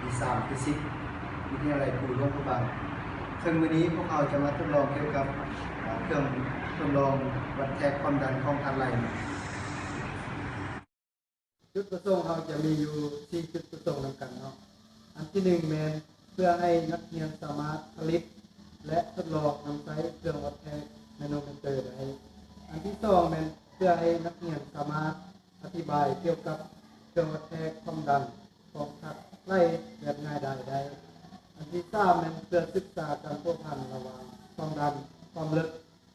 ປີສາມ ປີສີ່ ວິທະຍາໄລພູຫຼວງພະບາງ. ເຊິ່ງມື້ນີ້ພວກເຮົາຈະມາທົດລອງກ່ຽວກັບ ເອີ່ ເຄື່ອງທົດລອງວັດແທກຄວາມດັນຂອງທາດໄຫຼ. ຈຸດປະສົງເຮົາຈະມີຢູ່ສີ່ຈຸດປະສົງນຳກັນເນາະ. ອັນທີໜຶ່ງແມ່ນເພື່ອໃຫ້ນັກຮຽນສາມາດຜະລິດ ແລະ ທົດລອງນຳໃຊ້ເຄື່ອງວັດແທກແມໂນເມເຕີໄດ້. ອັນທີສອງແມ່ນເພື່ອໃຫ້ນັກຮຽນສາມາດອະທິບາຍກ່ຽວກັບເຄື່ອງວັດແທກຄວາມດັນຂອງທາດໄຫຼແບບງ່າຍດາຍໄດ້. ອັນທີສາມແມ່ນເພື່ອສຶກສາການພົວພັນລະຫວ່າງຄວາມດັນ, ຄວາມເລິກ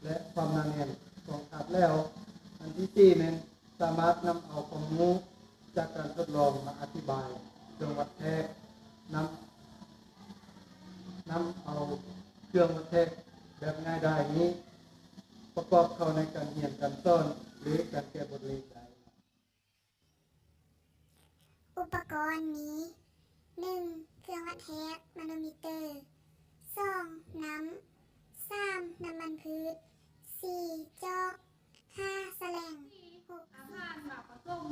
ແລະ ຄວາມໜາແໜ້ນຂອງທາດແຫຼວ. ອັນທີສີ່ແມ່ນສາມາດນຳເອົາຄວາມຮູ້ຈາກການທົດລອງມາອະທິບາຍເຄື່ອງວັດແທກ, ນຳ, ນຳເອົາເຄື່ອງວັດແທກແບບງ່າຍດາຍນີ້ປະກອບເຂົ້າໃນການຮຽນການສອນ ຫຼື ການແກ້ບົດເລກໄດ້. ອຸປະກອນມີ ໜຶ່ງ ເຄື່ອງວັດແທກ ມາໂນມີເຕີ, ສອງ ນ້ຳ, ສາມ ນ້ຳມັນພືດ, ສີ່ ຈອກ, ຫ້າ ສະແຫຼງ, ຫົກ ອາຫານມາປະສົມ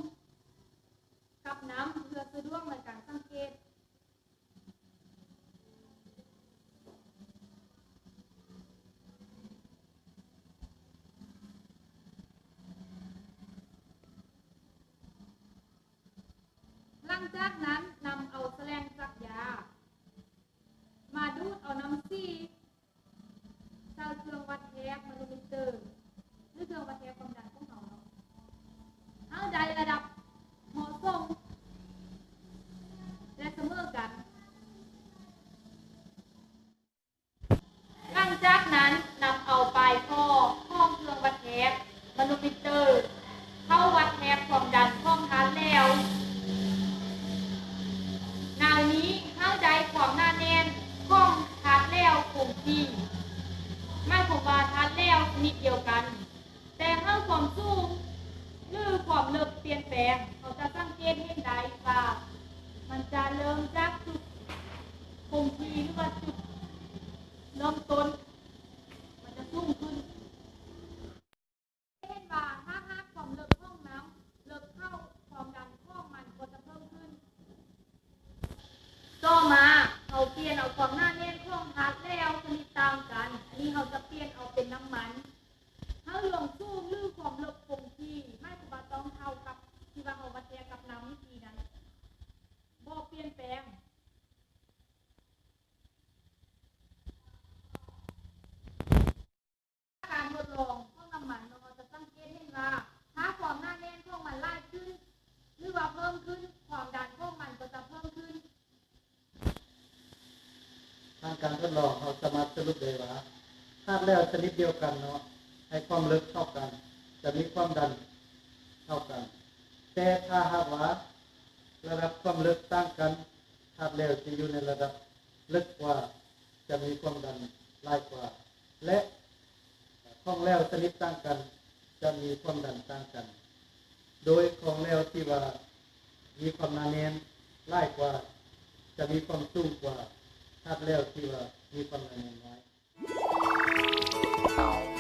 ກັບນ້ຳ ເພື່ອສະດວກໃນການສັງເກດ. ຫຼັງຈາກນັ້ນ ນຳເອົາສະແຫຼງສັກຢາມາດູດເອົານ້ຳສີ ໃສ່ເຄື່ອງວັດແທກມາໂນມີເຕີ ຫຼື ເຄື່ອງວັດແທກຄວາມດັນຂອງເຮົາເນາະ. ເຮົາໄດ້ລະດັບເໝາະສົມ ແລະ ສະເໝີກັນ. ຫຼັງຈາກນັ້ນ ນຳເອົາປາຍຂໍ້ຂອງເຄື່ອງວັດແທກມາໂນມີເຕີ ເຂົ້າວັດແທກຄວາມດັນຂອງທາດແຫຼວ. ແນວນີ້ເຮົາໄດ້ຄວາມໜາແໜ້ນຂອງທາດແຫຼວຄົງທີ່, ໝາຍຄວາມວ່າທາດແຫຼວຊະນິດດຽວກັນ, ແຕ່ເຮົາຄວາມສູງ ຫຼື ຄວາມເລິກປ່ຽນແປງ, ເຮົາຈະສັງເກດເຫັນໄດ້ວ່າ ມັນຈະເລີ່ມຈາກຈຸດຄົງທີ່ ຫຼືວ່າຈຸດເລີ່ມຕົ້ນ ມັນຈະສູງຂຶ້ນ. ເຫັນວ່າຖ້າຫາກຄວາມເລິກຂອງນ້ຳເລິກເຂົ້າ, ຄວາມດັນຂອງມັນກໍຈະເພີ່ມຂຶ້ນ. ຕໍ່ມາ ເຮົາປ່ຽນເອົາຄວາມໜາແໜ້ນຂອງທາດແຫຼວຊະນິດຕ່າງກັນ, ອັນນີ້ເຮົາຈະປ່ຽນເອົາເປັນນ້ຳມັນ. ເຮົາລວງສູງ ຫຼື ຄວາມເລິກຄົງທີ່, ໝາຍຄວາມວ່າຕ້ອງເທົ່າກັບທີ່ວ່າເຮົາວັດແທກກັບນ້ຳເມື່ອກີ້ນັ້ນ, ບໍ່ປ່ຽນແປງ. ການທົດລອງຂອງນ້ຳມັນເນາະ, ເຮົາຈະສັງເກດເຫັນວ່າ ຖ້າຄວາມໜາແໜ້ນຂອງມັນຫຼາຍຂຶ້ນ ຫຼືວ່າເພີ່ມຂຶ້ນ, ຄວາມດັນຂອງມັນກໍຈະເພີ່ມຂຶ້ນ. ຜ່ານການທົດລອງ ເຮົາສາມາດສະຫຼຸບໄດ້ວ່າ ທາດແຫຼວຊະນິດດຽວກັນເນາະ ໃຫ້ຄວາມເລິກເທົ່າກັນ ຈະມີຄວາມດັນເທົ່າກັນ. ແຕ່ຖ້າຫາກວ່າລະດັບຄວາມເລິກຕ່າງກັນ, ທາດແຫຼວທີ່ຢູ່ໃນລະດັບເລິກກວ່າ ຈະມີຄວາມດັນຫຼາຍກວ່າ ແລະ ຂອງແຫຼວຊະນິດຕ່າງກັນ ຈະມີຄວາມດັນຕ່າງກັນ, ໂດຍຂອງແຫຼວທີ່ວ່າມີຄວາມໜາແໜ້ນຫຼາຍກວ່າ ຈະມີຄວາມສູງກວ່າທາດແຫຼວທີ່ວ່າມີຄວາມໜາແໜ້ນນ້ອຍ.